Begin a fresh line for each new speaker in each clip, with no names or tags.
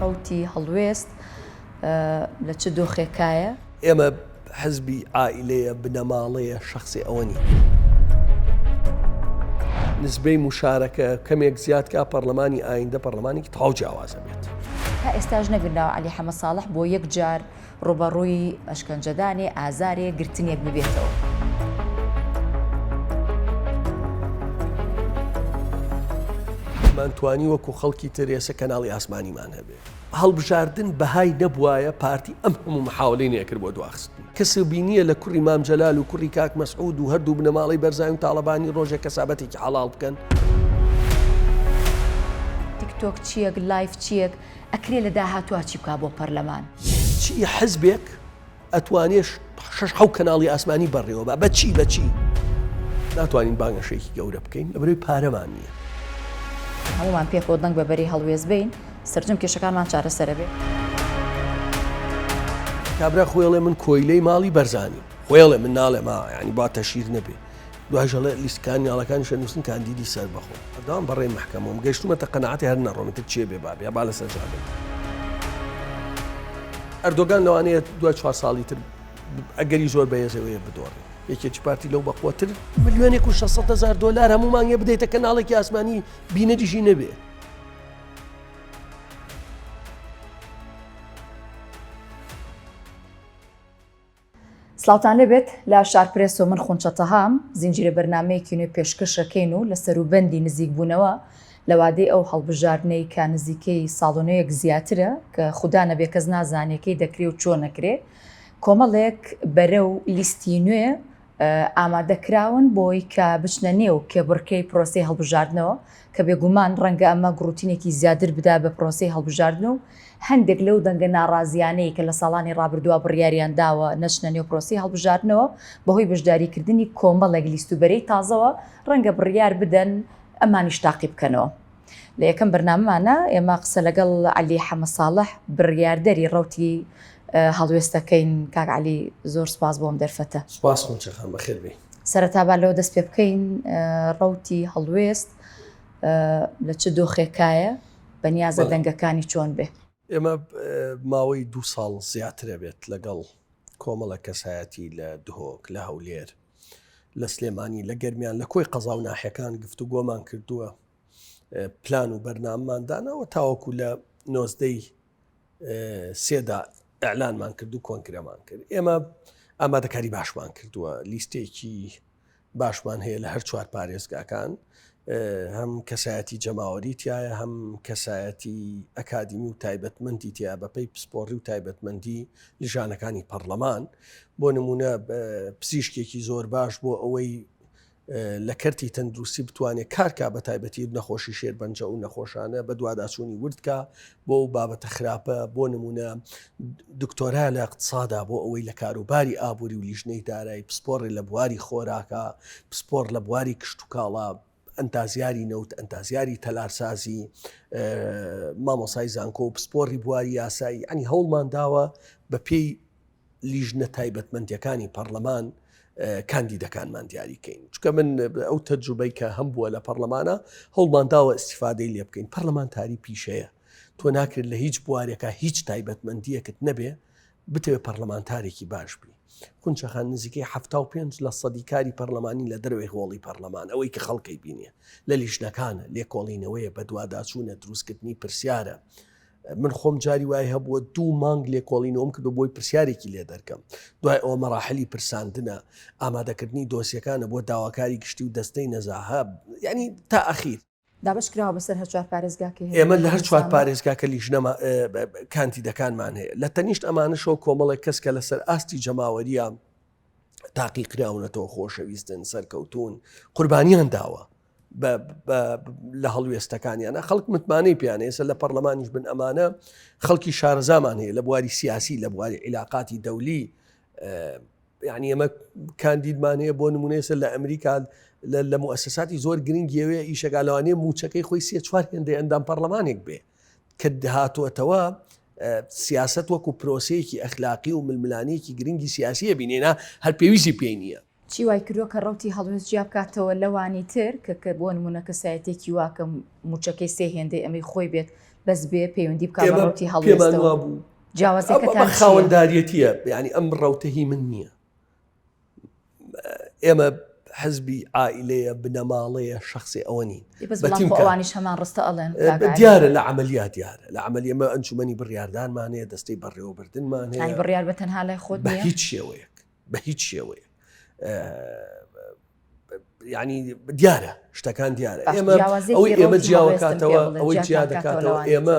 ڕەوتی هەڵوێست لە چ دۆخێکایە؟
ئێمە حزبی عائیلەیە، بنەماڵەیە، شەخسی ئەوە نییە. نسبەی موشارەکە کەمێک زیاد کا پەڕلەمانی ئایندە پەڕلەمانێکی تەواو جیاواز ئەبێت.
تا ئێستاش نەبینراوە عەلی حەمە ساڵح بۆ یەک جار ڕووبەڕووی ئەشکەنجەدانێ، ئازارێ، گرتنێک ببێتەوە.
مان توانی وەکو خەڵکی تر ئێسە کەناڵی ئاسمانیمان هەبێ. هەڵبژاردن بەهای نەبوایە پارتی ئەم هەموو محاوەلەی نەکرد بۆ دواخستنی. کەس بینیە لە کوڕی مام جەلال و کوڕی کاک مەسعود و هەردوو بنەماڵەی بەرزانی و تاڵەبانی ڕۆژێک کەسابەتێکی حەڵاڵ بکەن؟
تیکتۆک چیەک live چیەک ئەکرێ لە داهاتوا چی بکا بۆ پەرلەمان؟
چی حزبێک ئەتوانێ شەش حەو کەناڵی ئاسمانی بەڕێوە با بە چی بە چی؟ ناتوانین بانگەشەیەکی گەورە بکەین لەبەرەوەی پارەمان نییە.
هەموومان پێکەوە دەنگ بە بەرەی هەڵوێست بەین سەرجەم کێشەکانمان چارەسەرەبێ.
کابرا خۆی ئەڵێ من کۆیلەی ماڵی بەرزانیم خۆی ئەڵێ من ناڵێم ها یانی با تەشهیر نەبێ دوایش ئەڵێ لیستکانی ناڵەکانیش ئەنووسن کاندیدی سەربەخۆ بەردەوام بەڕێی مەحکەمەوەم گەیشتوومەتە قەناعەتی هەر نەڕۆم ئیتر چێ بێ با بێ با لەسەر جادەم ئەردۆگان لەوانەیە دوای چوار ساڵی تر ئەگەری زۆر بەهێزەوەیە بدۆڕێ یەکێتی پارتی لەو بەقوەتر ملیۆنێک و 600 هزار دۆلار هەموو مانگێ بدەیتە کەناڵێکی ئاسمانی بینەریشی نەبێ.
سڵاوتان لێبێت لە شارپرێس و من خونچە تەهام زنجیرە بەرنامەیەکی نوێ پێشکەشەکەین و لە سەروبەندی نزیکبوونەوە لە وادەی ئەو هەڵبژاردنەی کە نزیکەی ساڵ و نێوێک زیاترە کە خودا نەبێ کەس نازانێ کەی دەکرێ و چۆن ئەکرێ کۆمەڵێک بەرە و لیستی نوێ ئامادە کراون بۆی کە بچنە نێو کێبڕکێی پرۆسەی هەڵبژاردنەوە کە بێگومان ڕەنگە ئەمە گڕوتینێکی زیاتر بدا بە پرۆسەی هەڵبژاردن و هەندێک لەو دەنگە ناڕازیانەی کە لە ساڵانی ڕابردووە بڕیاریان داوە نەچنە نێو پرۆسەی هەڵبژاردنەوە بەهۆی بەشداریکردنی کۆمەڵێک لیست و بەرەی تازەوە ڕەنگە بڕیار بدەن ئەمانیش تاقی بکەنەوە. لە یەکەم بەرنامەمانە ئێمە قسە لەگەڵ عەلی حەمە ساڵح بڕیاردەری ڕەوتی هەڵوێستەکەین کاک عەلی زۆر سپاس بۆم دەرفەتە.
سپاس خونچە خان بەخێر بێی.
سەرەتا با لەوە دەست پێ بکەین ڕەوتی هەڵوێست لە چ دۆخێکایە بەنیازە دەنگەکانی چۆن بێ؟
ئێمە ماوەی دوو ساڵ زیاترە بێت لەگەڵ کۆمەڵە کەسایەتی لە دهۆک لە هەولێر لە سلێمانی لە گەرمیان لە کۆی قەزا و ناحیەکان گفتوگۆمان کردووە پلان و بەرنامەمان داناوە تاوەکو لە نۆزدەی سێدا ئەلانمان کرد و کۆنگرەمان کرد ئێمە ئامادەکاری باشمان کردووە لیستێکی باشمان هەیە لە هەر چوار پارێزگاکان هەم کەسایەتی جەماوەری تایە هەم کەسایەتی ئەکادیمی و تایبەتمەندی تیا بەپی پسپۆڕی و تایبەتمەندی لیژانەکانی پەرلەمان بۆ نمونە پزیشکێکی زۆر باش بۆ ئەوەی لە کەرتی تەندروستی بتوانێت کارکا بە تایبەتی نەخۆشی شێربەنجە و نەخۆشانە بە دواداچوونی وردکە بۆ و بابەتە خراپە بۆ نمونە دکتۆرا لە اقتصادا بۆ ئەوەی لە کاروباری ئابووری و لیژنەی دارایی پسپۆڕی لە بواری خۆراکە پسپۆڕ لە بواری کشتتوکاڵا ئەندازیاری نەوت ئەندازیاری تەلارسازی مامۆسای زانکۆ و پسپۆڕی بواری یاسایی ئەنی هەوڵمان داوە بە پێی لیژنە تایبەتمەندیەکانی پەڕلەمان کاندیدەکانمان دیاریکەین چکە من ئەو تەجروبەی کە هەم بووە لە پەڕلەمانە هەوڵمان داوە ئیسیفادەی لێ بکەین پەرلەمانتاری پیشەیە تۆ ناکرێت لە هیچ بوارێکە هیچ تایبەتمەندیەکت نەبێ بتەوێ پەرلەمانتارێکی باش بی خونچەخان نزیکەی 75 لە سەدی کاری پەرلەمانی لە دەرەوەی هۆڵی پەرلەمان ئەوەی کە خەڵکەی بینیە لە لیژنەکانە لێکۆڵینەوەیە بەدواداچوونە دروستکردنی پرسیارە من خۆم جاری وای هەبووە دوو مانگ لێکۆڵینەوەم کردو بۆی پرسیارێکی لێ دەرکەم دوای ئەوە مەراحلی پرساندنە ئامادەکردنی دۆسیەکانە بۆ داواکاری گشتی و دەستەی نەزاهە ینی تا ئەخیر
دابەش کراوە بەسەر هەر چوار پارێزگاکەی هەرێمی
ئێمە لە هەر چوار
کوردستانەوە.
پارێزگاکە لیژنەما کاندیدەکانمان هەیە لە تەنیشت ئەمانەشەوە کۆمەڵێک کەس کە لەسەر ئاستی جەماوەریە تاقی کراونەتەوە خۆشەویستن سەرکەوتون قوربانیان داوە لە هەڵوێستەکانیانە خەڵک متمانەی پیانە ئێستا لە پەرلەمانیش بن ئەمانە خەڵکی شارەزامان هەیە لە بواری سیاسی لە بواری عیلاقاتی دەولی یعنی ئەمە کاندیدمان هەیە بۆ نمونە ئێستا لە ئەمریکا لە موسساتی زۆر گرنگیەوەیە ئیشەکە لەوانەیە موچەکەی خۆی سێ چوار هێندەی ئەندام پەرلەمانێک بێ کە هاتووەتەوە سیاست وەکو پرۆسەیەکی ئەخلاقی و ململانێکی گرنگی سیاسیە بینێنا هەر پێویستی پێی نییە.
چی وای کردووە کە ڕەوتی هەڵوێست جیا بکاتەوە لەوانی تر کە کە بۆ نموونە کەسایەتیەکی وا کە مووچەکەی سێ هێندەی ئەمەی خۆی بێت بەس بێ پەیوەندی بکا بە
ئێمە
ڕەوتی
پێمان
هەڵوێستەوە
وابوو ئەمە
جیاوازیەکەتان چییە؟
خاوەنداریەتیە یعنی ئەم ڕەوتە هی من نییە ئێمە حزبی عائلەیە بنەماڵەیە شخصی ئەوە نین
بەس بەڵام خۆ ئەوانیش هەمان ڕستە ئەڵێن
دیارە لە عملیات دیارە لە عملی ئەمە ئەنجومەنی بڕیاردانمان هەیە دەستەی بەڕێوەبردنمان هەیە
بڕیار بە تەنها لای خۆت
بە هیچ شێوەیەک بە هیچ شێوەیەک ینی دیارە شتەکان دیارە ئێمە ئەوەی ئێمە جیاوەکاتەوە ئەوەی جیا دەکاتەوە ئێمە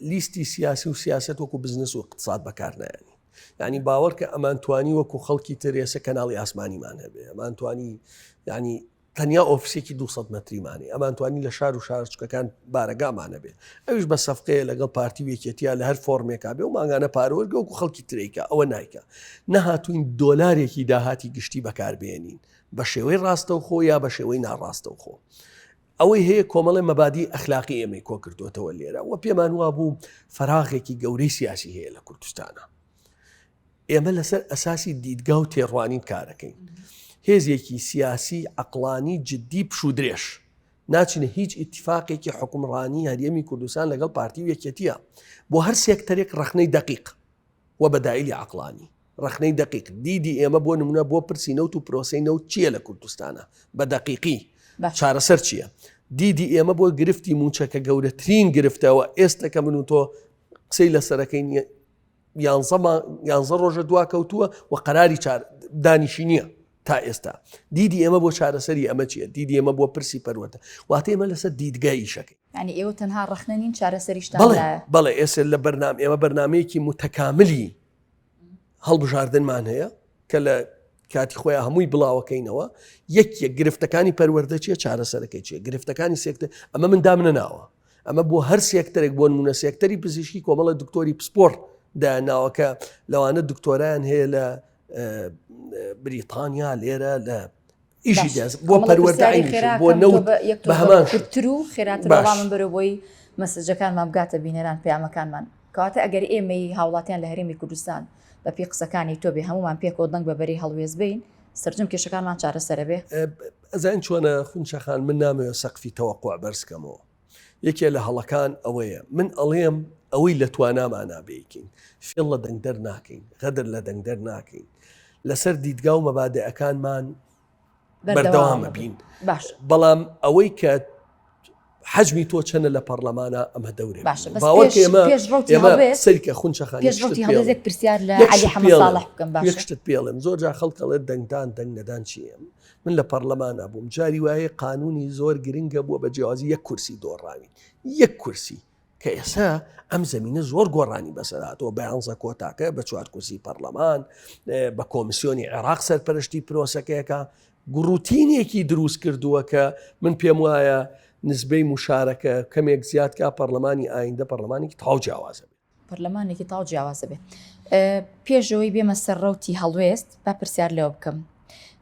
لیستی سیاسی و سیاست وەکو بزنس و اقتصاد بەکارنایانی ینی باوەڕکە ئەمان توانی وەکو خەڵکی تر ئێستا کەناڵی ئاسمانیمان هەبێ ئەمان توانی ینی تەنیا ئۆفسێکی 200 مەتریمانی ئەمان توانی لە شار و شارچکەکان بارەگامان هەبێ ئەویش بە سەفقەیە لەگەڵ پارتی و یەکێتیا لە هەر فۆرمێکا بێ و مانگانە پارەوەرگە وەکو خەڵکی ترێکە ئەوە نایکە نەهاتوین دۆلارێکی داهاتی گشتی بەکاربێنین بە شێوەی ڕاستەوخۆ یا بە شێوەی ناڕاستەوخۆ ئەوەی هەیە کۆمەڵێ مەبادی ئەخلاقی ئێمەی کۆکردوێتەوە لێرە و پێمان وابوو فەراغێکی گەورەی سیاسی هەیە لە کوردستانە ئێمە لەسەر ئەساسی دیدگا و تێڕوانین کارەکەین هێزێکی سیاسی عقلانی جددی پشوو درێژ ناچینە هیچ ئیتفاقێکی حکومڕانی هەرێمی کوردستان لەگەڵ پارتی و یەکێتیە بۆ هەر سێکتەرێک ڕخنەی دقیق و بەدایلی عقلانی ڕەخنەی دەقیق، دیدی ئێمە بۆ نمونە بۆ پرسی نەوت و پرۆسەی نەوت چییە لە کوردستانە بە دەقیقی چارەسەر چییە؟ دیدی ئێمە بۆ گرفتی موچە کە گەورەترین گرفتەوە ئێستا کە من و تۆ قسەی لەسەرەکەی یانزە ڕۆژە دوا کەوتووە و قەراری چار دانیشی نییە تا ئێستا دیدی ئێمە بۆ چارەسەری ئەمە چییە دیدی ئێمە بۆ پرسی پەروەردە واتە ئێمە لەسەر دیدگای ئیشەکەی
ینی ئێوە تەنها ڕەخنە نین چارەسەریشتان
بەڵێ ئێستا لە بەرنام ئێمە بەرنمەیەکی متەکاملی هەڵبژاردنمان هەیە کە لە کاتی خۆیان هەمووی بڵاوەکەینەوە یەک یەک گرفتەکانی پەروەردە چیە چارەسەرەکەی چیە گرفتەکانی سێکتەر ئەمە من دامنە ناوە ئەمە بۆ هەر سێکتەرێک بۆ نمونە سێکتەری پزیشکی کۆمەڵە دکتۆری پسپۆر داناوەکە لەوانە دکتۆرایان هەیە لە بریتانیا لێرە لە ئیشی دەست بۆ پەروەردە
بۆ نەوت بە هەمان کورتتر و خێراتر وەڵامم بەرە بۆی مەسجەکانمان بگاتە بینەران پەیامەکانمان کەواتە ئەگەر ئێمەی هاوڵاتیان لە هەرێمی کوردستان بە پێی قسەکانی تۆ بێ هەمومان پێکەوە دەنگ بە بەرەی هەڵوێست بین سەرجەم کێشەکانمان چارەسەرە بێ.
ئەزانی چۆنە خونچەخان من نامەوێت سەقفی تەوەقوع بەرز کەمەوە یەکێ لە هەڵەکان ئەوەیە من ئەڵێم ئەوەی لە توانامانا بیکەین فێڵ لە دەنگدەر ناکەین غەدر لە دەنگدەر ناکەین لەسەر دیدگا و مەبادئەکانمان بەردەوامە بین
باش
بەڵام ئەوەی کە حەجمی تۆ چەنە لە پەرلەمانە ئەمە دەورێ
باشە بەس پێش ڕەوتی هەڵوێست
سەیرکە خونچەخان
پێش ڕەوتی هەڵوێست یەک پرسیار لە عەلی حەمە ساڵح بکەم باشە
یەک شتت پێڵێم زۆر جار خەڵک ئەڵێت دەنگدان دەنگ نەدان چییە من لە پەرلەمانە بووم جاری وایە قانونی زۆر گرنگە بووە بە جیاوازی یەک کورسی دۆڕاوین یەک کورسی کە ئێستا ئەم زمینە زۆر گۆڕانی بەسەر هاتەوە بە یانزە کۆتاکە بە چوار کورسی پەرلەمان بە کۆمیسیۆنی عێراق سەرپەرشتی پرۆسەکەیەکە گوڕوتینێکی دروست کردووە کە من پێم وایە نسبەی مشارەکە کەمێک زیادکە پەرلەمانی ئایندە پەرلەمانێکی تاو جیاوازە بێت.
پەرلەمانێکی تاو جیاوازە بێ. پێشەوەی بێمە سەر ڕەوتی هەڵوێست با پرسیار لەوە بکەم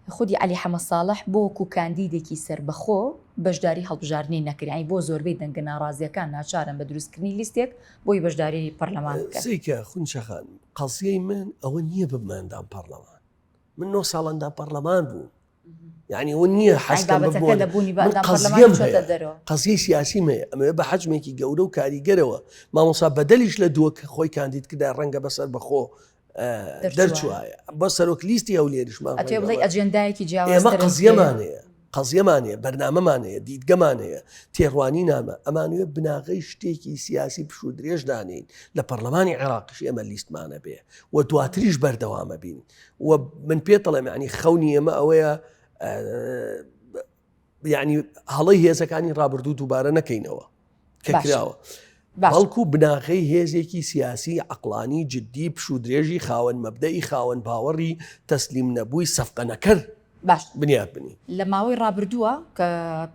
خودی عەلی حەمە ساڵح بۆ وەکو کاندیدێکی سەربەخۆ بەشداری هەڵبژاردنی نەکرد یانی بۆ زۆربەی دەنگە ناڕازیەکان ناچارن بە دروستکردنی لیستێک بۆی بەشداری پەرلەمان بکەن.
سیکە خونچە خان قەزیەی من ئەوە نییە ببمە ئەندام پەرلەمان من نۆ ساڵ ئەندام پەرلەمان بووم یعنی ئەوە نییە حەزکەم
بابەتەکە لە بوونی بە ئەندام پەرلەمان
قەزیەم
چۆتە
هەیە
دەرەوە.
قەزیەی سیاسیم هەیە ئەمەوێ بە حەجمێکی گەورە و کاریگەرەوە مامۆسا بەدەلیش لە دووە کە خۆی کاندید کردای ڕەنگە بەسەر بەخۆ دەرچوایە بە سەرۆک لیستی هەولێریشمان
ئەتوێ بڵێی ئەجێندایەکی جیاواز
ئێمە قەزیەمان هەیە قەزیەمان هەیە بەرنامەمان هەیە دیدگەمان هەیە تێڕوانینامە ئەمانوێ بناغەی شتێکی سیاسی پشوو درێژ دانین لە پەرلەمانی عێراقیش ئێمە لیستمانە بێ و دواتریش بەردەوامە بین و من پێ دەڵێم ینی خەونی ئێمە ئەوەیە یعنی هەڵەی هێزەکانی ڕابردوو دووبارە نەکەینەوە کە کراوە بەڵکو بناغەی هێزێکی سیاسی عقلانی جددی پشوو درێژی خاوەن مەبدەئی خاوەن باوەڕی تەسلیم نەبووی سەفقە نەکەر
باش
بنیات بنی.
لە ماوەی ڕابردووە کە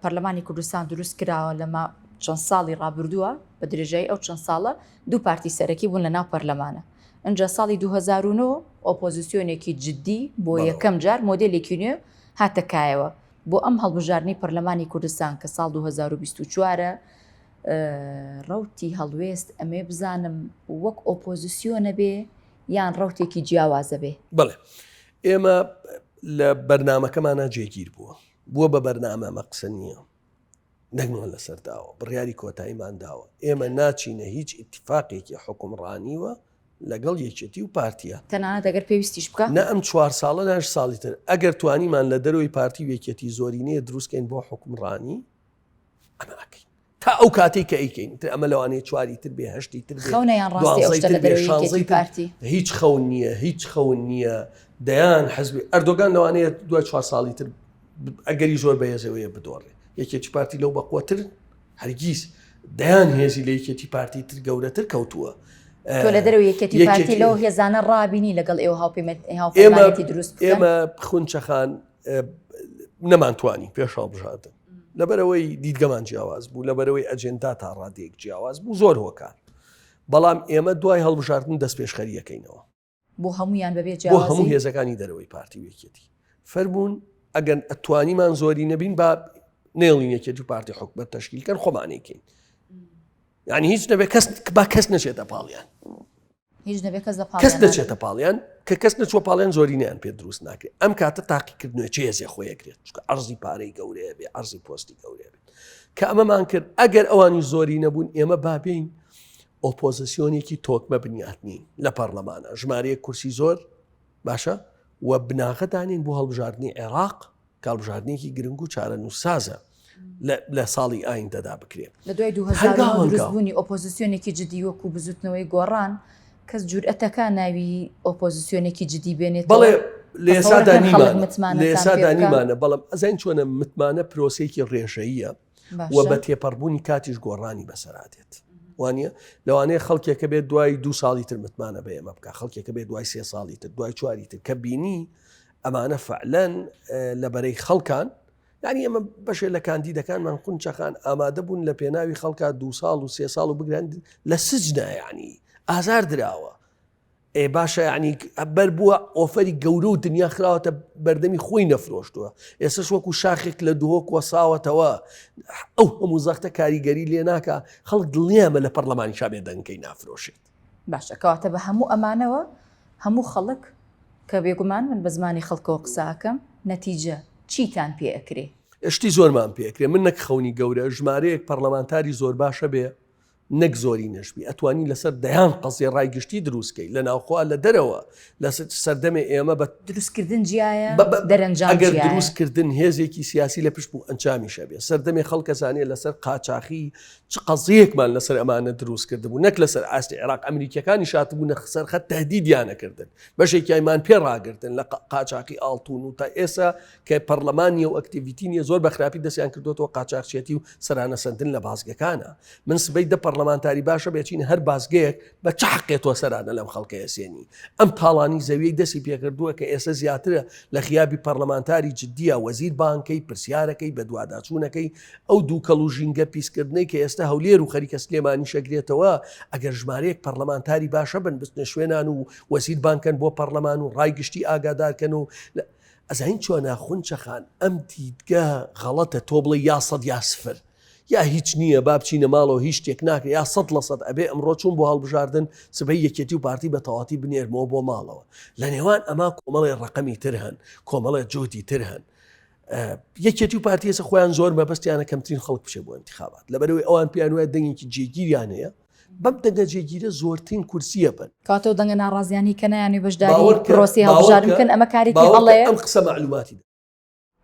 پەرلەمانی کوردستان دروست کراوە لە ما چەند ساڵی ڕابردووە بە درێژایی ئەو چەند ساڵە دوو پارتی سەرەکی بوون لە ناو پەرلەمانە ئینجا ساڵی 2009 ئۆپۆزیسیۆنێکی جددی بۆ یەکەم جار مۆدێلێکی نوێ هاتە کایەوە بۆ ئەم هەڵبژاردنەی پەرلەمانی کوردستان کە ساڵ 2024 ە ڕەوتی هەڵوێست ئەمێ بزانم وەک ئۆپۆزیسیۆنە بێ یان ڕەوتێکی جیاوازە بێ؟
بەڵێ ئێمە لە بەرنمەکەمانە جێگیر بووە بووە بە بەرنامە مە قسە نییە. دەنگمان لەسەر داوە، بڕیاری کۆتاییمان داوە، ئێمە ناچینە هیچ ئیتیفاقێکی حوکمڕانیوە لەگەڵ یەکێتی و پارتیە.
تەنانەت ئەگەر پێویستیش بکا؟
نە ئەم چوار ساڵە نە هەشت ساڵی تر. ئەگەر توانیمان لە دەرەوەی پارتی و یەکێتی زۆرینەیە دروست کەین بۆ حوکمڕانی، ئەمە ئەکەین. تا ئەو کاتەی کە ئەیکەین، ئیتر ئەمە لەوانەیە چواری تر بێ، هەشتی تر بێ،
خەونە یان ڕاستی ئەو
دوانزەی
شتە
تر
لە
بێ،
دەرەوەی یەکێتی
شانزەی
و
تر،
پارتی؟
هیچ خەون نییە، هیچ خەون نییە. دەیان حزبی ئەردۆگان لەوانەیە دوای چوار ساڵی تر ئەگەری زۆر بەهێزەوەیە بدۆڕێ. یەکێتی پارتی لەو بەقوەتر هەرگیز دەیان هێزی لە یەکێتی پارتی تر گەورەتر کەوتووە.
تۆ لە دەرەوەی یەکێتی پارتی لەو هێزانە ڕابینی لەگەڵ ئێوە هاوپەیمانێتی دروست بکەن؟
ئێمە خونچەخان نەمانتوانی پێش هەڵبژاردن لەبەرەوەی دیدگەمان جیاواز بوو لەبەرەوەی ئەجێندا تا ڕادەیەک جیاواز بوو زۆر هۆکار بەڵام ئێمە دوای هەڵبژاردن دەست پێشخەریەکەینەوە
بۆ هەموویان بەبێ
بۆ
جیاوازی؟
هەموو هێزەکانی دەرەوەی پارتی و یەکێتی فەرموون ئەگەر ئەتوانیمان زۆری نەبین با نێڵین یەکێتی و پارتی حکومەت تەشکیل کەن خۆمانەیکەین یعنی هیچ نەبێ کەس با کەس نەچێتە پاڵیان
هیچ نەبێ کەس لە
کەس
پاڵیان
نەچێتە پاڵیان کە کەس نەچوە پاڵیان زۆرینیان پێ دروست ناکرێت ئەم کاتە تاقیکردنەوە چێ هێزێ خۆی ئەگرێت چونکە عەرزی پارەی گەورەیە بێ عەرزی پۆستی گەورەیە بێت کە ئەمەمان کرد ئەگەر ئەوانی زۆری نەبوون ئێمە بابین ئۆپۆزسیۆنێکی تۆکمە بنیات نین لە پەرلەمانە ژمارەیەک کورسی زۆر باشە و بناغە دانین بۆ هەڵبژاردنی عێراق کە هەڵبژاردنێکی گرنگ و چارەنووسسازە لە ساڵی ئایندەدا بکرێت.
لە دوای 2009 دروستبوونی ئۆپۆزسیۆنێکی جدی وەکو بزوتنەوەی گۆڕان کەس جورئەتەکا ناوی ئۆپۆزسیۆنێکی جدی بێنێتەوە؟
بەڵێ لە ئێستادا نیمانە لە ئێستادا نیمانە بەڵام ئەزانین چۆنە متمانە پرۆسەیەکی ڕێژەییە و بە تێپەڕبوونی کاتیش گۆڕانی بەسەرا دێت وانە لەوانەیە خەڵکێکە بێت دوای دو ساڵی تر متمانە بە ئێمە بکە خەڵکێکە بێت دوای سێ ساڵی تر دوای چواری تر کە بینی ئەمانە فعلەن لە بەرەی خەڵکان یعنی ئەمە بەشێ لە کاندیدەکانمان قونچەخان ئامادە بوون لە پێناوی خەڵکا دو ساڵ و سێ ساڵ و بگرن لە سجنا یعنی ئازار دراوە ئێ باشە یعنی بەر بووە ئۆفەری گەورە و دنیا خراوەتە بەردەمی خۆی نەفرۆشتووە ئێسش وەکو شاخێک لە دهۆک وەساوەتەوە ئەو هەموو زەختە کاریگەری لێ ناکە خەڵک دڵنیامە لە پەرلەمانی شابێ دەنگەکەی نافرۆشێت.
باشە کەواتە بە هەموو ئەمانەوە هەموو خەڵک کە بێگومان من بە زمانی خەڵکەوە قسە ئەکەم نەتیجە چیتان پێ ئەکرێ؟
شتی زۆرمان پێ ئەکرێ من نەک خەونی گەورە ژمارەیەک پەرلەمانتاری زۆر باشە بێ نەک زۆری نەشبی ئەتوانی لەسەر دەیان قەزیە ڕای گشتی دروست کەی لە ناوخۆ لە دەرەوە لە سەردەمێ ئێمە بە
دروستکردن جیایە دەرەنجام
ئەگەر دروستکردن هێزێکی سیاسی لە پشت بوو ئەنجامیشە بێ سەردەمێ خەڵکەزانێ لەسەر قاچاخی چ قەزیەکمان لەسەر ئەمانە دروست کردبوو نەک لەسەر ئاستی عێراق ئەمریکیەکانی شاتبوونە سەر خەت تهدیدیانە کردن بەشێکیایمان پێ ڕاگرتن لە قاچاقی ئاڵتون و تا ئێسا کە پەرلەمان نیە و activity نیە زۆر بە خراپی دەستیان کردوەوە قاچاخچێتی و سەرانەسەندن لە بازگەکانە من سبەی دە پەرلەمانتاری باشە بێچین هەر بازگەیەک بە چ حەقێ تۆ سەرانە لەم خەڵکە ئەسێنی ئەم تاڵانی زەویەی دەستی پێکردووە کە ئێستا زیاترە لە غیابی پەرلەمانتاری جدیە وەزیر بانکەی پرسیارەکەی بەدواداچوونەکەی ئەو دووکەڵ و ژینگە پیسکردنەی کە ئێستا هەولێر و خەریکە سلێمانیش ئەگرێتەوە ئەگەر ژمارەیەک پەرلەمانتاری باشە بن بچنە شوێنان و وەزیر بانکەن بۆ پەرلەمان و ڕای گشتی ئاگادارکەن و ئەزانین چۆنە خونچە خان ئەم دیدگە غەڵەتە تۆ بڵێ یا سەد یا سفر یا هیچ نییە با بچینە ماڵەوە هیچ شتێک ناکرێ یا سەد لە سەد ئەبێ ئەمڕۆ چوون بۆ هەڵبژاردن سبەی یەکێتی و پارتی بە تەواتی بنێرمەوە بۆ ماڵەوە لە نێوان ئەما کۆمەڵێ ڕقەمی تر هەن کۆمەڵێ جۆدی تر هەن یەکێتی و پارتی ئێستا خۆیان زۆر مەبەستیانە کەمترین خەڵک بچێ بۆ انتخابات لەبەرەوەی ئەوان پێیان وایە دەنگێکی جێگیریان هەیە بەم دەنگە جێگیرە زۆرترین کورسیە بن.
کەواتە ئەو دەنگە ناڕازیانەی کە نایانەوێ بەشداری پرۆسەی هەڵبژاردن بکەن ئەمە کارێکی هەڵەیە؟
ئەم قسە مەعلوماتی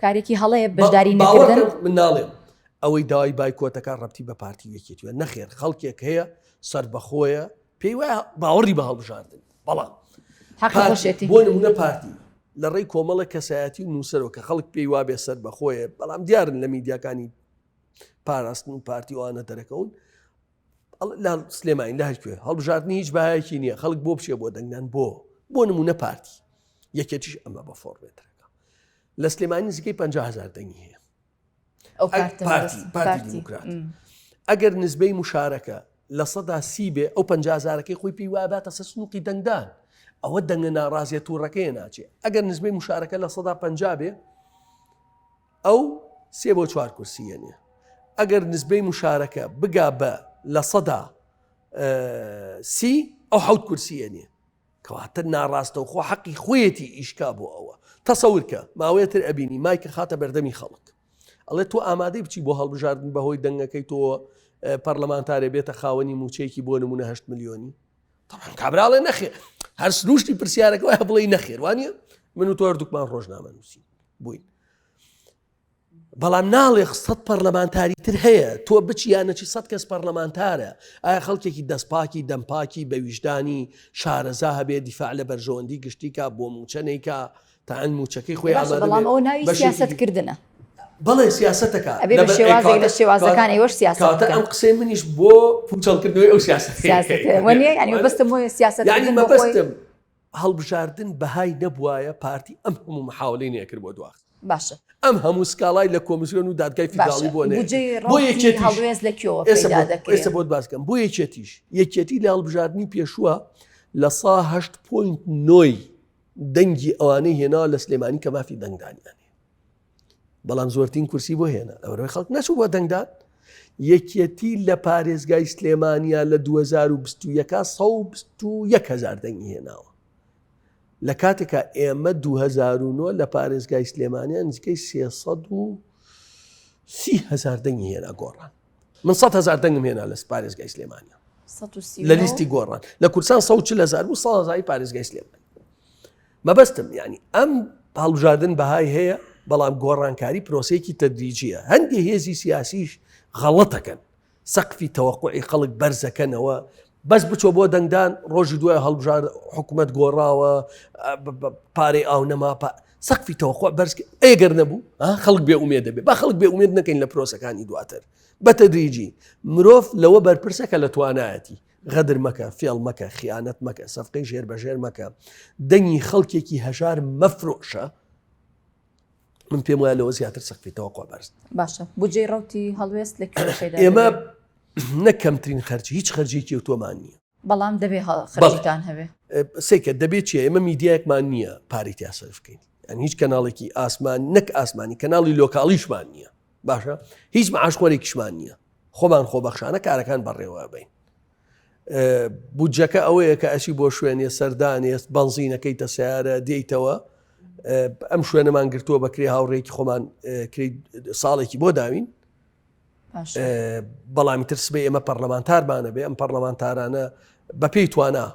کارێکی هەڵەیە بەشداری نەکردن؟
من ناڵێم ئەوەی داوای بایکۆتەکە ڕەبتی بە پارتی و یەکێتیوە نەخێر خەڵکێک هەیە سەربەخۆیە پێی وایە باوەڕی بە هەڵبژاردن بەڵام بۆ نمونە پارتی لە ڕێی کۆمەڵە کەسایەتی و نووسەرەوە کە خەڵک پێی وابێ سەر بەخۆیە بەڵام دیارن لە میدیاکانی پاراستن و پارتی ئەوانە دەرەکەون لە سلێمانی لە هەرکوێ هەڵبژاردننی هیچ بایەکی نییە خەڵک بۆ بچێ بۆ دەنگدان بۆ بۆ نمونە پارتی یەکێتیش ئەمە بە فۆرمێتەکە لە سلێمانی نزیکەی 500هزار دەنگی هەیە
ئەو پارتی
پارتی دیموکرات ئەگەر نزبەی مشارەکە 30% بێ ئەو پەنجازارەکەی خۆی پێی واباتە سەر سنووقی دەنگدان ئەوە دەنگە ناڕازیە تووڕەکەی ناچێ ئەگەر نزبەی مشارەکە 50% بێ ئەو سێ بۆ چوار کورسیە نیە ئەگەر نزبەی مشارەکە بگا بە 30% ئەو حەوت کورسیە نیە کەواتە ناڕاستەوخۆ حەقی خۆیەتی ئیشکا بۆ ئەوە. تەسەور کە، ماوەیە تر ئەبینی مایکە خاتە بەردەمی خەڵک. ئەڵێ تۆ ئامادەی بچی بۆ هەڵبژاردن بەهۆی دەنگەکەی تۆ پەرلەمانتارێ بێتە خاوەنی موچەیەکی بۆ نمونە هه ملیۆنی طبعا کابراڵێ نەخێر هەر سروشتی پرسیارەکە وایە بڵێ نەخێر وانە من و تۆ هەردووکمان ڕۆژنامە نووسی بووین بەڵام ناڵێ سەد پەرلەمانتاری تر هەیە تۆ بچی یان نەچی سەد کەس پەرلەمانتارە ئایا خەڵکێکی دەستپاکی دەمپاکی بە ویژدانی شارەزا هەبێ دیفاع لە بەرژەوەندی گشتیکا بۆ موچە نەیکا تا ئەن موچەکەی خۆی
باشە
ئامادە
بەڵام
بێ
ئەوە ناوی
بەشێکی
سیاسەت کردنە
بەڵێ سیاسەتەکە
ئەبێ بە
لەبەر ئەی
شێوازێک
کەواتە
لە شێوازەکان
کەواتە
ئێوەش سیاسەت
کەواتە
بکەن
ئەم قسەی منیش بۆ پوچەڵکردنەوەی ئەو سیاسەتەیە
سیاسەت وەنیە یانی مەبەستم بۆیە سیاسەت
یعنی
کردن بۆ خۆی
مەبەستم هەڵبژاردن بەهای نەبوایە پارتی ئەم هەموو محاولەی نەکرد بۆ دواخست
باشە
ئەم هەموو سکاڵای لە کۆمیسیۆن و دادگای فیدراڵی بۆ
بۆ یەکێتی هەڵوێست لە کوێوە پەیدا دەکرێت؟
ئێستا بۆت باس کەم بۆ یەکێتیش یەکێتی لە هەڵبژاردنی پێشووە لە سا هەشت point نۆی دەنگی ئەوانەی هێناوە لە سلێمانی کە مافی دەنگدانیان هەیە بەڵام زۆرترین کورسی بۆ هێنا لەبەرئەوەی خەڵک نەچوو بۆ دەنگدان یەکێتی لە پارێزگای سلێمانیا لە 2021 121 هزار دەنگی هێناوە لە کاتێکا ئێمە 2009 لە پارێزگای سلێمانیا نزیکەی 330 هزار دەنگی هێنا گۆڕان من 100 هزار دەنگم هێنا لە پارێزگای سلێمانیا لە لیستی گۆڕان لە کوردستان 140 هزار بوو 100 هزاری پارێزگای سلێمانی مەبەستم یعنی ئەم هەڵبژاردن بەهای هەیە بەڵام گۆڕانکاری پرۆسەیەکی تەدریجیە هەندێک هێزی سیاسیش غەڵەتەکەن سەقفی تەوەقوعی خەڵک بەرزەکەنەوە بەس بچۆ بۆ دەنگدان ڕۆژی دوای هەڵبژار حکوومەت گۆڕاوە پارەی ئاو نەما سەقفی تەوەقوع بەرز ئەگەر نەبوو خەڵک بێ ئومێد دەبێ با خەڵک بێ ئومێد نەکەین لە پرۆسەکانی دواتر بە تەدریجی مرۆڤ لەوە بەرپرسە کە لە توانایەتی غەدر مەکە فێڵ مەکە خیانەت مەکە سەفقەی ژێر بەژێر مەکە دەنگی خەڵکێکی هەژار مەفرۆشە من پێم وایە لەوە زیاتر سەقفی تەوەقع بەرز
باشە بودجەی ڕوتی هەڵوێست لە کوێ پەیدا
ئێمە نە کەمترین خەرج هیچ خەرجێکی و تۆمان نییە
بەڵام دەبێ خەرجتان هەبێ
سیکە دەبێت چیە ئێمە میدیایەکمان نییە پارەی تیا سەرف بکەین یان هیچ کەناڵێکی ئاسمان نەک ئاسمانی کەناڵی لۆکاڵیشمان نییە باشە هیچ معاشخۆرێکیشمان نییە خۆمان خۆبەخشانە کارەکان بەڕێوە بین بودجەکە ئەوەیە کە ئەچی بۆ شوێنێ سەردانێ بەنزینەکەی تە سیارە دێیتەوە ئەم شوێنەمان گرتووە بەکرێ هاوڕێکی خۆمان ساڵێکی بۆ داوین بەڵامی تر سبەی ئێمە پەرلەمانتارمانە بێ ئەم پەرلەمانتارانە بەپێی توانا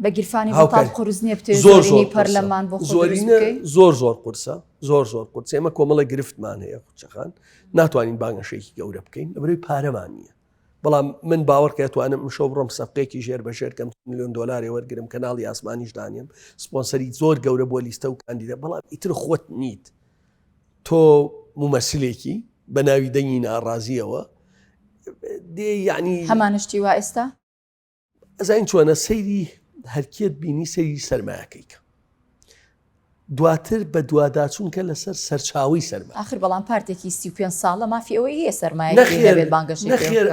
بە گیرفانی هاوکار قورس نییە بتەوێت زۆر زۆر پەرلەمان بۆ
زۆرینە زۆر زۆر قورسە زۆر زۆر قورس ئێمە کۆمەڵە گرفتمان هەیە قوچەخان ناتوانین بانگەشێکی گەورە بکەین لەبەرەوەی پارەمان نییە بەڵام من باوەڕ کە توانم ئمشەو بڕۆم سەفقەیەکی ژێر بە ژێر کەم ملیۆن دۆلارێ وەرگرم کەناڵی ئاسمانیش دانێم سپۆنسەری زۆر گەورە بۆ لیستە و کاندیدە بەڵام ئیتر خۆت نیت تۆ مومەسلێکی بە ناوی دەنگی ناڕازیەوە دێ یعنی
هەمانشتی وا ئێستا
ئەزانین چۆنە سەیری هەرکێت بینی سەیری سەرمایەکەی کە دواتر بە دواداچوونکە لەسەر سەرچاوی سەرما
آخر بەڵام پارتێکی 35 ساڵە مافی ئەوەی هەیە سەرمایە هەبێت بانگەشەی
نەخێر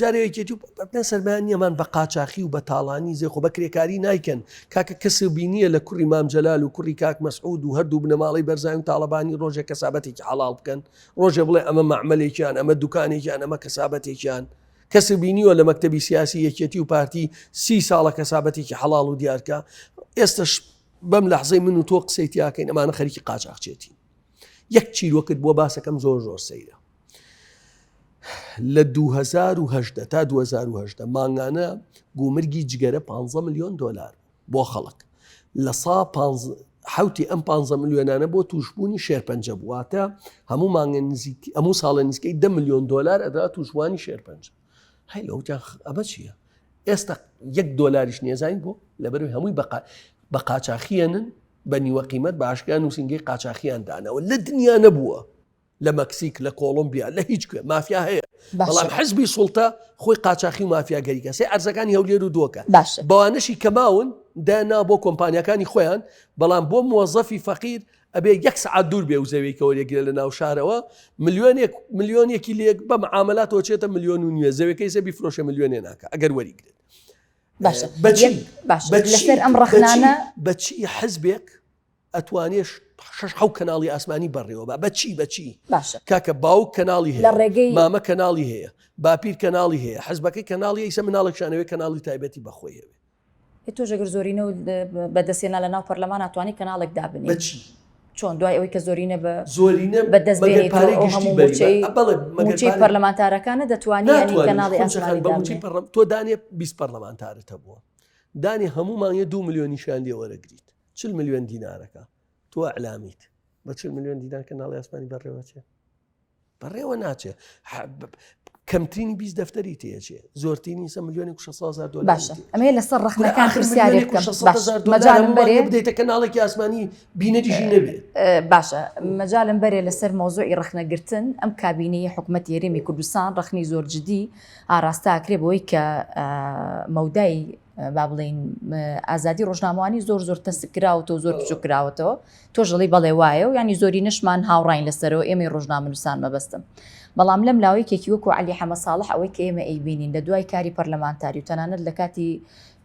جارێکێتی و نە سەرمایە نییەمان بە قاچاخی و بە تاڵانی زێ خۆ بە کرێکاری نایکەن کاکە کەسێ بینیە لە کوڕی مام جەلال و کوڕی کاک مەسعود و هەردوو بنەماڵەی بەرزای و تاڵەبانی ڕۆژێک کەسابەتێکی حەڵاڵ بکەن ڕۆژێ بڵێ ئەمە مەعمەلێکیان ئەمە دوکانێکیان ئەمە کەسابەتێکیان کەسێ بینیوە لە مەکتەبی سیاسی یەکێتی و پارتی سی ساڵە کەسابەتێکی حەڵاڵ و دیارکە ئێستش بەم لەحزەی من و تۆ قسەی تیاکەین ئەمانە خەریکی قاچاخچێتین یەک چیرۆکت بۆ باسەکەم زۆر زۆر سەیرە لە 2010 تا 2010 مانگانە گومرگی جگەرە 15 میلیۆن دلار بۆ خەڵک لە سا حوتی ئەم 15 ملیۆنانە بۆ توشببوونی شێرپەنجە بواتە هەموو مانگە نزیک هەموو ساڵە نزیکەی 10 میلیۆن دلار ئەدرا توشبووانی شێرپەنجە هەی لەوتیان ئەمە چییە ئێستا یەک دۆلاریش نییە زانین بۆ لەبەرئەوەی هەمووی بە قاچاخیەنن بە نیوە قیمەت بە ئاشکرا نووسینگەی قاچاخیان داناوە لە دنیا نەبووە لە مەکسیک لە کۆڵۆمبیا لە هیچ کوێ مافیا هەیە بەڵام حزبی سوڵتە خۆی قاچاخی و مافیاگەریکە سێ ئەرزەکانی هەولێر و دۆکە
باشە
بەوانەشی کەماون دانا بۆ کۆمپانیەکانی خۆیان بەڵام بۆ موەزەفی فەقیر ئەبێ یەک سەعات دوور بێ و زەوی کە وەریەگرێ لە ناو شارەوە ملیۆنێک ملیۆنێکی لێک بە معاملاتەوە چێتە ملیۆن و نوێ زەویەکەی زە بیفرۆشە ملیۆنێ ناکە ئەگەر وەریگرێت
باشە
بەچی
باشە لەسەر ئەم ڕەخنانە
بەچی حزبێک ئەتوانێ شەش حەو کەناڵی ئاسمانی بەڕێوە بە بەچی بەچی
باشە
کاکە باوک کەناڵی
لە ڕێگەی
مامە کەناڵی هەیە باپیر کەناڵی هەیە حزبەکەی کەناڵی ئیسە مناڵێکشانەوەی کەناڵی تایبەتی بەخۆی هەوێ
ئێ تۆش ئەگەر زۆرینە و بەدەستهێنا لە ناو پەرلەمان ئەتوانی کەناڵێک دابنێی.
بە چی؟
چۆن دوای ئەوەی کە زۆرینە بە
زۆرینە
بە دەست
مەگەر
بێنیت و
پارەی
ئەو
گشتی
هەموو
بەری
مووچەی
بە- بەڵێ مەگەر
مووچەی
پارەی-
پەرلەمانتارەکانە دەتوانی یانی
ناتوانیش
کەناڵی
خونچە خان
ئاسمانی
بە مووچەی
دابنێ
پەرلەم تۆ دانێ 20 پەرلەمانتارت هەبووە دانێ هەموو مانگێ دو ملیۆنیشیان لێ وەرەگریت 40 ملیۆن دینارەکە تۆ ئەعلامیت بە 40 ملیۆن دینار کەناڵی ئاسمانی بەڕێوەچێ بەڕێوە ناچێ کەمترینی 20 دەفتەری تێچێ زۆرترینی سە ملیۆنێک و 600 هزار دۆلار
باشە ئەمەیە لەسەر ڕەخنەکان پرسیارێک بکەم باش مەجالم بەرێ
بدەیتە کەناڵێکی ئاسمانی بینەریشی نەبێت
باشە مەجالم بەرێ لەسەر مەوزوعی ڕەخنەگرتن ئەم کابینەی حکومەتی هەرێمی کوردستان ڕەخنەی زۆر جدی ئاراستە ئەکرێ بەوەی کە مەودای با بڵێین ئازادی ڕۆژنامەوانی زۆر زۆر تەسک کراوەتەوە زۆر بچوک کراوەتەوە تۆش دەڵێی بەڵێ وایە و یانی زۆرینەشمان هاوڕاین لەسەرەوە ئێمەی ڕۆژنامەنووسان مەبەستم بەڵام لەم لاوە یەکێکی وەکو عەلی حەمە ساڵح ئەوەی کە ئێمە ئەیبینین لە دوای کاری پەرلەمانتاری و تەنانەت لە کاتی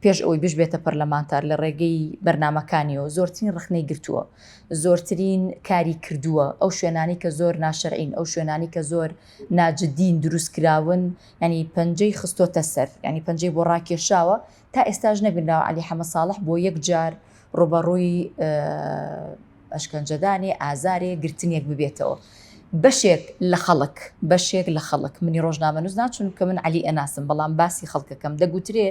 پێش ئەوەی بشبێتە پەرلەمانتار لە ڕێگەی بەرنامەکانیەوە زۆرترین ڕەخنەی گرتووە زۆرترین کاری کردووە ئەو شوێنانی کە زۆر ناشەرعین ئەو شوێنانی کە زۆر ناجدین دروست کراون ینی پەنجەی خستۆتە سەر ینی پەنجەی بۆ ڕاکێشاوە تا ئێستاش نەبینراوە عەلی حەمە ساڵح بۆ یەک جار ڕوبەڕووی ئەشکەنجەدانێ، ئازارێ، گرتنێک ببێتەوە. بەشێک لە خەڵک، بەشێک لە خەڵک، منی ڕۆژنامەنووس نا چونکە من عەلی ئەناسم، بەڵام باسی خەڵکەکەم، دەگوترێ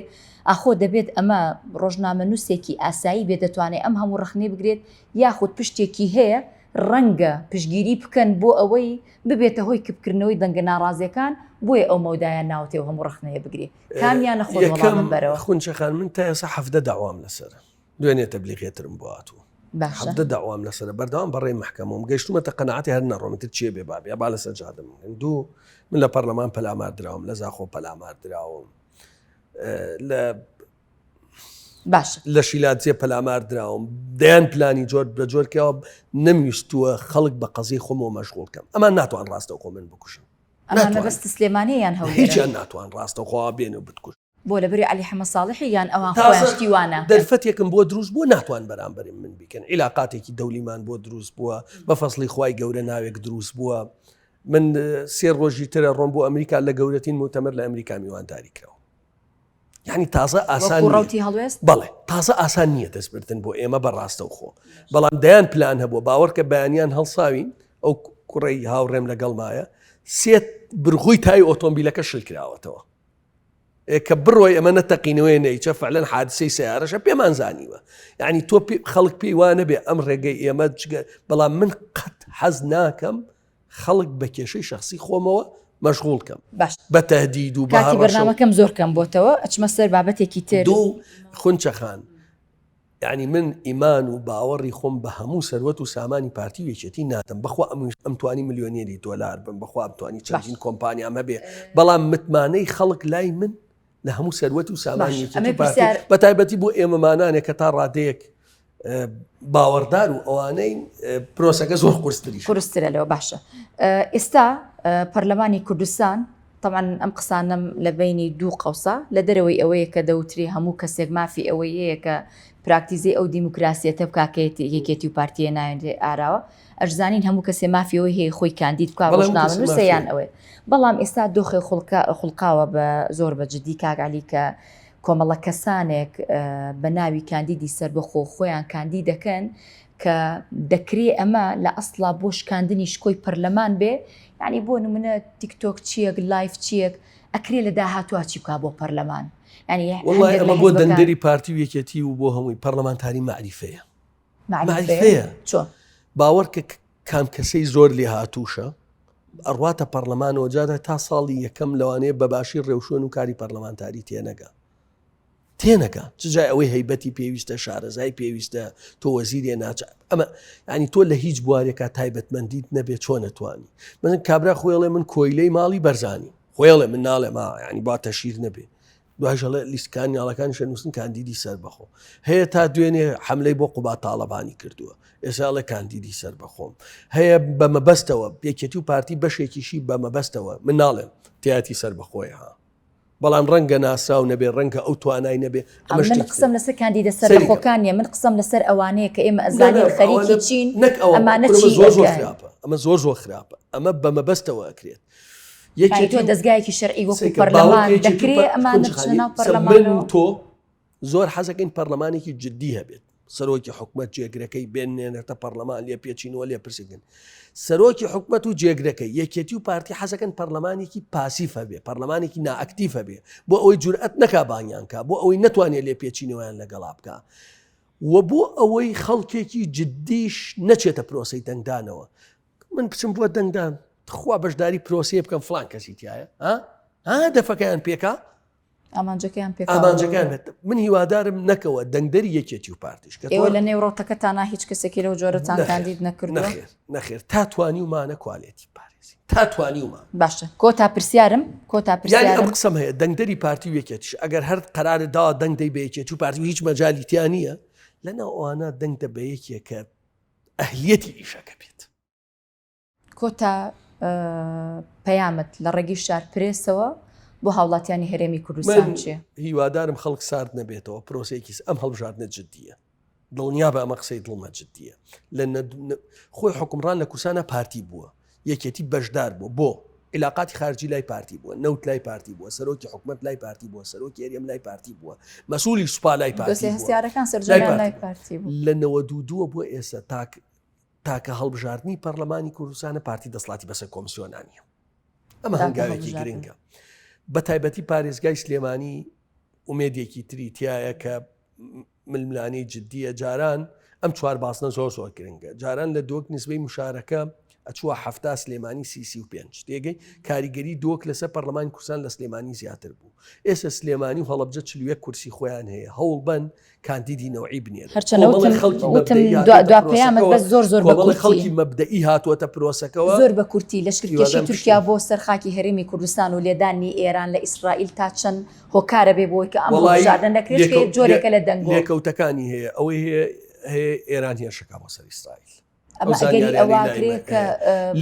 ئاخۆ دەبێت ئەمە ڕۆژنامەنووسێکی ئاسایی بێت دەتوانێت ئەم هەموو ڕەخنەی بگرێت یاخود پشتێکی هەیە ڕەنگە پشتگیری بکەن بۆ ئەوەی ببێتە هۆی کپکردنەوەی دەنگە ناڕازیەکان بۆیە ئەو مەودایان ناوتێ و هەموو ڕەخنەیە بگرێ. کامیانە خۆت
یەکەم
وەڵامم بەرەوە.
خونچە خان من تا ئێستا 17 داوام لەسەرە دوێنێ تەبلیغێترم بۆ هاتوو
باشە
17 داوام لەسەرە بەردەوام بەڕێی محکەمەوەم گەیشتومەتە قەناعەتی هەر نەڕۆم تر چیە بێ بابێ با لەسەر جادەم دوو من لە پەرلەمان پەلامار دراوم لە زاخۆ پەلامار دراوم لە
باشە
لە شیلادزێ پەلامار دراوم دەیان پلانی جۆر بە جۆر کراوە نەمویستووە خەڵک بە قەزیی خۆمەوە مەشغوڵ کەم ئەمان ناتوان ڕاستەوخۆ من بکوژن
ئەمانە بەس سلێمانیە یان هەولێرە؟
هیچیان ناتوان ڕاستەوخۆ بێن و بتکوژن.
بۆ لەبری عەلی حەمە ساڵحی یان ئەوان خۆیان شتی وا ناکەن؟
دەرفەتێکم بۆ دروست بووە ناتوان بەرامبەرم من بیکەن عیلاقاتێکی دەولیمان بۆ دروست بووە بە فەزڵی خوای گەورە ناوێک دروست بووە من سێ ڕۆژی ترە ڕۆم بۆ ئەمریکا لە گەورەترین موتەمەر لە ئەمریکا میوانداری کراوە. یعنی تازە ئاسان
وەکو ڕەوتی هەڵوێست؟
بەڵێ تازە ئاسان نییە دەستبردن بۆ ئێمە بە ڕاستەوخۆ بەڵام دەیان پلان هەبووە باوەڕکە بەیانیان هەڵساوین ئەو کوڕەی هاوڕێم لەگەڵمایە سێت برغوی تای ئۆتۆمبیلەکە شل کراوەتەوە کە بڕۆی ئەمە نەتەقینەوەی نەیچە فعلەن حادسەی سیارەشە پێمان زانیوە یعنی تۆ خەڵک پێی وانە بێ ئەم ڕێگەی ئێمە جگە بەڵام من قەت حەز ناکەم خەڵک بە کێشەی شەخسی خۆمەوە مەشغوڵ کەم
باش
بە تەهدید و بە
کاتی
هەڕەشە و
بەرنامەکەم زۆر کەم بۆتەوە ئەچمە سەر بابەتێکی تر.
دوو خونچە خان یانی من ئیمان و باوەڕی خۆم بە هەموو سەروەت و سامانی پارتی و یەکێتی نادەم بەخوا ئەم ئەمتوانی ملیۆنێری دۆلار بم بەخوا ئەمتوانی
باش
چەندین کۆمپانیام هەبێ بەڵام متمانەی خەڵک لای من لە هەموو سەروەت و سامانی
باش
یەکێتی
ئەمەی
و پارتی
پرسیار
بە تایبەتی بۆ ئێمەمانانێک کە تا ڕادەیەک باوەڕدار و ئەوانەی پرۆسەکە زۆر قورستریش
قورسترە لەوە باشە ئێستا پەرلەمانی کوردستان طبعا ئەم قسانەم لە بینی دوو قەوسە لە دەرەوەی ئەوەیە کە دەوتری هەموو کەسێک مافی ئەوەی هەیە کە پراکتیزەی ئەو دیموکراسیەتە بکا کە یەکێتی و پارتیە ناوێنرێ ئاراوە ئەشزانین هەموو کەسێ مافی ئەوەی هەیە خۆی کاندید بکا ڕۆژنامەنووسە یان ئەوەیە بەڵام ئێستا دۆخێ خوڵقاوە بە زۆر بە جدی کاک عەلی کە کۆمەڵە کەسانێک بە ناوی کاندیدی سەربەخۆ خۆیان کاندید دەکەن کە دەکرێ ئەمە لە ئەسڵا بۆ شکاندنی شکۆی پەرلەمان بێ یعنی بۆ نمونە تیکتۆک چیەک live چیەک ئەکرێ لە داهاتوە چی بکا بۆ پەرلەمان یعنی
وڵی ئەمە بۆ دەنگدەری پارتی و یەکێتی و بۆ هەمووی پەرلەمانتاری مەعریفەیە
مەعریفەیە چۆن
باوەڕ کە کام کەسەی زۆر لێهاتووشە ئەڕواتە پەرلەمانەوە جادا تا ساڵی یەکەم لەوانەیە بە باشی ڕێوشوێن و کاری پەرلەمانتاری تێنەگا تێنەگا چ جای ئەوەی هەیبەتی پێویستە شارەزای پێویستە تۆ وەزیرێ ناچ ئەمە ینی تۆ لە هیچ بوارێکا تایبەتمەندیت نەبێت چۆن نەتوانی من کابرا خۆیڵێ من کۆیلەی ماڵی بەرزانی خۆیڵێ من ناڵێ ما ینی با تەشیر نەبێ دوایش ئەڵێ لیستکان یاڵەکانیش ئەنووسن کاندیدی سەربەخۆ هەیە تا دوێنێ حملەی بۆ قوبا تاڵەبانی کردووە ئێستا ئەڵێ کاندیدی سەربەخۆم هەیە بە مەبەستەوە یەکێتی و پارتی بەشێکیشی بە مەبەستەوە من ناڵێم تیاتی سەربەخۆی ها بەڵام ڕەنگە ناسراو نەبێ ڕەنگە ئەو توانای نەبێ
ئەمە من قسەم لەسەر کاندیدە سەربەخۆکان نیە من قسەم لەسەر ئەوانەیە کە ئێمە ئەزانین خەریکی چین
نەک
ئەمانە چی
زۆر زۆر خراپە ئەمە زۆر زۆر خراپە ئەمە بە مەبەستەوە ئەکرێت
یەکێتی تۆ دەزگایەکی شەرعی وەکو پەرلەمان دەکرێ ئەمانە بچنە ناو پەرلەمانەوە؟
من تۆ زۆر حەزەکەین پەرلەمانێکی جددی هەبێت. سەرۆکی حکومەت جێگرەکەی بێنێنێتە پەرلەمان لێ پێچینەوە لێ پرسیکردن سەرۆکی حکومەت و جێگرەکەی یەکێتی و پارتی حەزەکەن پەرلەمانێکی پاسیف هەبێ پەرلەمانێکی نائەکتیف هەبێ بۆ ئەوەی جورئەت نەکا بانگیان کا بۆ ئەوەی نەتوانێت لێ پێچینەوەیان لەگەڵا بکا و بۆ ئەوەی خەڵکێکی جددیش نەچێتە پرۆسەی دەنگدانەوە من بچم بۆ دەنگدان تخوا بەشداری پرۆسەیە بکەم فلان کەسی تایە ها ها دەفەکەیان پێکا
ئامانجەکەیان پێ
ئامانجەکان بێت من هیوادارم نەکەوە دەنگدەری یەکێتی و پارتیش
کە ئێوە لە نێو ڕەوتەکەتانا هیچ کەسێکی لەو جۆرەتان کاندید نەکردووە
نەخێر نەخێر تا توانیومانە کوالێتی پارێزی تا توانیومان
باشە کۆتا پرسیارم کۆتا
پرسیارم ئەم قسەم هەیە دەنگدەری پارتی و یەکێتیش ئەگەر هەر قەرارت داوە دەنگ دەی بە یەکێتی و پارتی و هیچ مەجالی تیا نییە لەناو ئەوانە دەنگ دە بە یەکێک کە ئەهلیەتی ئیشەکە بێت.
کۆتا پەیامت لە ڕێگەی شار پرێسەوە بۆ هاوڵاتیانی هەرێمی کوردستان چیە؟
هیوادارم خەڵک سارد نەبێتەوە پرۆسەیەکی ئەم هەڵبژاردنە جدیە دڵنیا بە ئەمە قسەی دڵمە جدیە لە خۆی حکومڕان لە کوردستانە پارتی بووە یەکێتی بەشدار بووە بۆ علاقاتی خارجی لای پارتی بووە نەوت لای پارتی بووە سەرۆکی حکومت لای پارتی بووە سەرۆکی هەرێم لای پارتی بووە مەسولی سوپا لای پارتی
هەستیارەکان سەرجەمیان لای پارتی بوو
لە 92 بۆ ئێستا تاک تاکە هەڵبژاردنی پەرلەمانی کوردستانە پارتی دەسڵاتی بەسەر کۆمسیۆنا نیە ئەمە هەنگاوێکی گرنگە بە تایبەتی پارێزگای سلێمانی ئومێدێکی تری تایە کە ململانێی جددیە جاران ئەم چوار بازنە زۆر زۆر گرنگە جاران لە دۆک نسبەی مشارەکە ئەچووە هەفتا سلێمانی سی و پێنج تێگەی کاریگەری دۆک لەسەر پەرلەمانی کوردستان لە سلێمانی زیاتر بوو ئێستا سلێمانی و هەڵەبجە 41 کورسی خۆیان هەیە هەوڵ بن کاندیدی نەوعی بنێرن.
هەرچەندە وتم
خەڵکی
وتم
مەبدەئی
دوا
هاتووەتە
دوا پەیامت
پرۆسەکەوە
بەس زۆر زۆر بە
کۆمەڵی
کورتی
خەڵکی مەبدەئی هاتووەتە پرۆسەکەوە
زۆر بە کورتی لەشکرکێشی
هیوادارم
تورکیا
پشتیوان
بۆ سەر خاکی هەرێمی کوردستان و لێدانی ئێران لە ئیسرائیل تا چەند هۆکارە بێ بۆی کە ئەم
وەڵایی
هەڵبژاردنە نەکرێت چونکە
لێکەو لێ
جۆرێکە لە دەنگۆ
لێکەوتەکانی هەیە ئەوەی هەیە هەیە ئێران هێرشەکا بۆ سەر ئیسرائیل
ئەمە ئەگەری ئەوە کرێ کە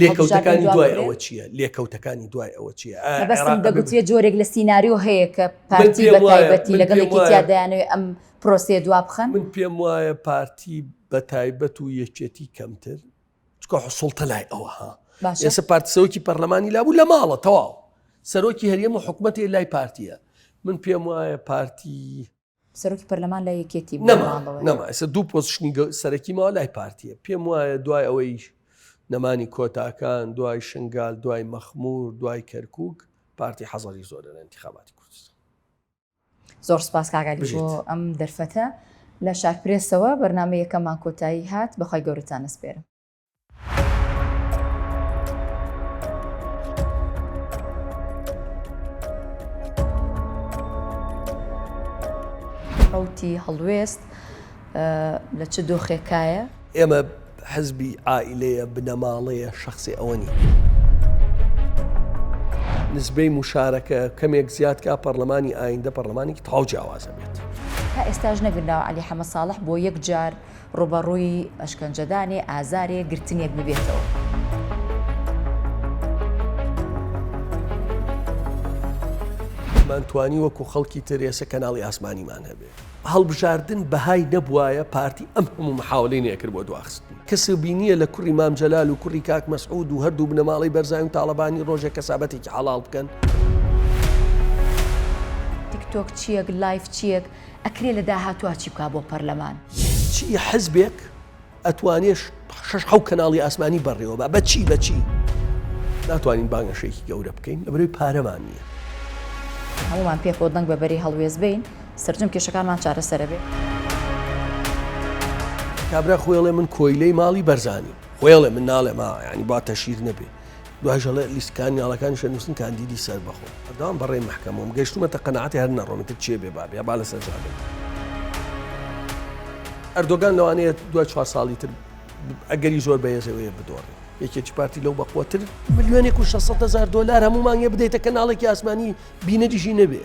لێکەوتەکانی دوای ئەوە چییە؟ لێکەوتەکانی دوای ئەوە چییە؟
مەبەستم دەگوترێ جۆرێک لە سیناریۆ هەیە کە پارتی بە تایبەتی لەگەڵ یەکێتیا دەیانەوێت ئەم پرۆسەیە دوا بخەن؟
من پێم وایە پارتی بە تایبەت و یەکێتی کەمتر چکە سوڵتە لای ئەوە ها ئێستا پارتی سەرۆکی پەرلەمانی لابوو لە ماڵە تەواو سەرۆکی هەرێم و حکومەتێ لای پارتیە من پێم وایە پارتی
سەرۆکی پەرلەمان لای یەکێتی بوو
نەما
ماڵەوەیە.
نەما ئێستا دوو پۆزشنی گە- سەرەکی ماوە لای پارتیە پێم وایە دوای ئەوەی نەمانی کۆتاکان دوای شنگال دوای مەخمور دوای کەرکک پارتی حەزەری زۆرە لە انتخاباتی کوردستان
زۆر سپاس کاک عەلی
بژیت.
بۆ ئەم دەرفەتە لە شارپرێسەوە بەرنامەی یەکەممان کۆتایی هات بەخوای گەورەتان ئەسپێرم. ڕەوتی هەڵوێست لە چ دۆخێکایە؟
ئێمە حزبی عائیلەیە، بنەماڵەیە، شەخسی ئەوە نییە. نسبەی موشارەکە کەمێک زیاد کا پەڕلەمانی ئایندە پەڕلەمانێکی تەواو جیاواز ئەبێت.
تا ئێستاش نەبینراوە عەلی حەمە ساڵح بۆ یەک جار ڕووبەڕووی ئەشکەنجەدانێ، ئازارێ، گرتنێک ببێتەوە.
مان توانی وەکو خەڵکی تر ئێسە کەناڵی ئاسمانیمان هەبێ. هەڵبژاردن بەهای نەبوایە پارتی ئەم هەموو محاوەلەی نەکرد بۆ دواخستنی. کەس بینیە لە کوڕی مام جەلال و کوڕی کاک مەسعود و هەردوو بنەماڵەی بەرزانی و تاڵەبانی ڕۆژێک کەسابەتێکی حەڵاڵ بکەن؟
تیکتۆک چیەک لایڤ چیەک ئەکرێ لە داهاتووا چی بکا بۆ پەرلەمان؟
چی حزبێک ئەتوانێ شەش حەو کەناڵی ئاسمانی بەڕێوە با بە چی بە چی؟ ناتوانین بانگەشەیەکی گەورە بکەین لەبەرەوەی پارەمان نییە.
هەموومان پێکەوە دەنگ بە بەرەی هەڵوێست بەین سەرجەم کێشەکانمان چارەسەرەبێ.
کابرا خۆی ئەڵێ من کۆیلەی ماڵی بەرزانیم خۆی ئەڵێ من ناڵێم ها یانی با تەشیر نەبێ دوایش ئەڵێ لیستکان یاڵەکانیش ئەنووسن کاندیدی سەربەخۆ بەردەوام بەڕێی مەحکەمەوەم گەیشتوومەتە قەناعەتی هەر نەڕۆم ئیتر چێ بێ با بێ با لەسەر جادەم ئەردۆگان لەوانەیە دوای چوار ساڵی تر ئەگەری زۆر بەهێزەوەیە بدۆڕێ یەکێتی پارتی لەو بەقوەتر ملیۆنێک و 600 هزار دلار هەموو مانگێ بدەیتە کەناڵێکی ئاسمانی بینەریشی نەبێ.